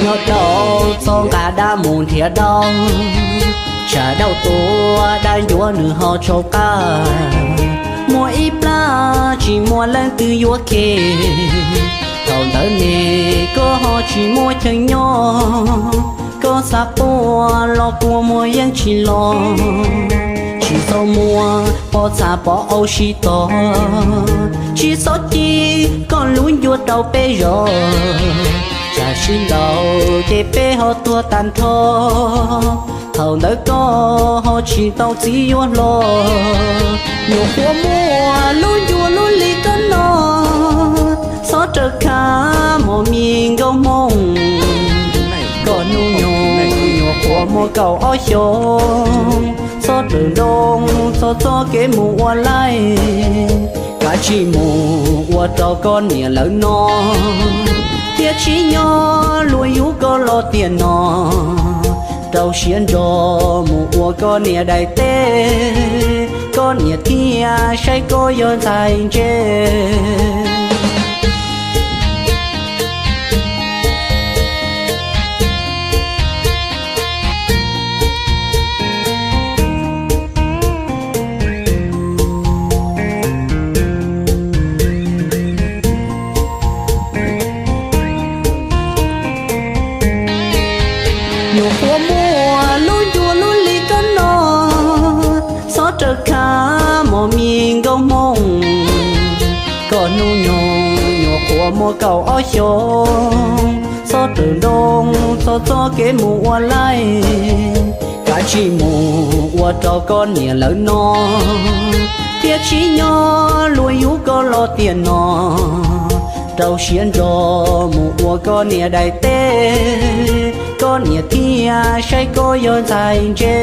Rau txoj nqa dab mus nrhiav dab, tsam dab tua dab ncuav nws ho tshau qab. Muaj ib plab tsis muaj leej twg yuav khe, thaum ntawd ne koj ho tsis muaj chaw nyob. Koj xav quaj los kua muag yeej tsis los, tsis txhob muab pob txha pov au sib tog, tsis txhob ci koj lub ncua rau peb zos. Tsam sib ntaus ces peb ho tuag tag nrho, thaum ntawd koj ho tsis tau txiv yuav hlo. Nyuam qhuav muaj lub ncua lub li koj no, txhob raws khav mos mis nkauj Hmoob. Koj hnub nyoog nyuam qhuav muaj kaum ob xyoos, txhob raws nroo txog txoj kev mus ua laij. Kav tsij mus ua rau koj niam lawv no, thiaj tsim nyog luag yug koj los tiam no. Rau siab ntso mus ua koj niam daim teb, koj niam thiaj saib koj yog ntxhais ntse. Nyuam qhuav muaj lub ncua lub li koj no, txhob raws khav mos mis nkauj Hmoob. Koj hnub nyoog nyuam qhuav muaj kaum ob xyoos, txhob raws nroo txog txoj kev mus ua laij. Kav tsij mus ua rau koj niam lawv no, thiaj tsim nyog luag yug koj los tiam no. Rau siab ntso mus ua koj niam daim teb, koj niam thiaj saib koj yog ntxhais ntse.